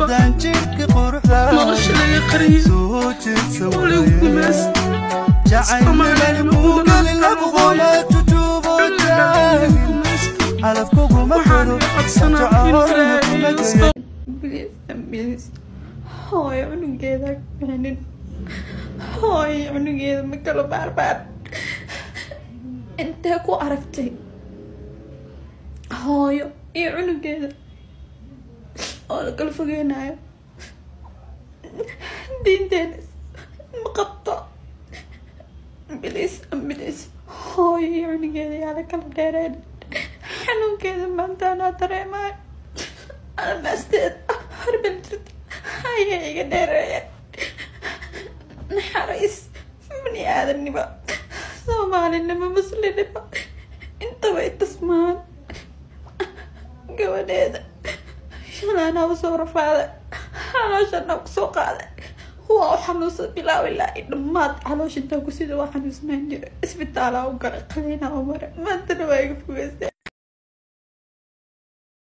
Walba Haddaan jirka quruxda nolosha laga qariyay soo jeedsa oo lagu gumaystay. Jacaylniman kuu gelin laguguma tutuubo jaahil calaf kuguma Waxaan koro iga codsanaa in jacoorna Ilaahay kuma iga geeyo. soo Please, please. Hooyo cunugeeda ha bixinin. Hooyo cunugeeda ma kala baarbaar. Intee ku aragtay hooyo iyo cunugeeda oo la kala fogeynayo? Diinteena ma qabto. Please, please, hooyo iyo cunugeeda yaa la kala dheereen. Xanuunkeeda maanta anaa dareemayo. Almaasteed harbal jirta ayaa iga dheereeyeen. Naxariis bani aadamnimo, Soomaalinimo, Muslimnimo intaba itasmaan. Gabadheeda shalaanaa usoo rafaaday, calooshanaa kusoo qaaday, waa u xanuunsan bilaaw ilaa i dhammaad. Caloosha intaa ku sida waa xanuunsanaan jiray, isbitaalaa u galay, qaliinaa u maray, maantana waa iga fogeysteen.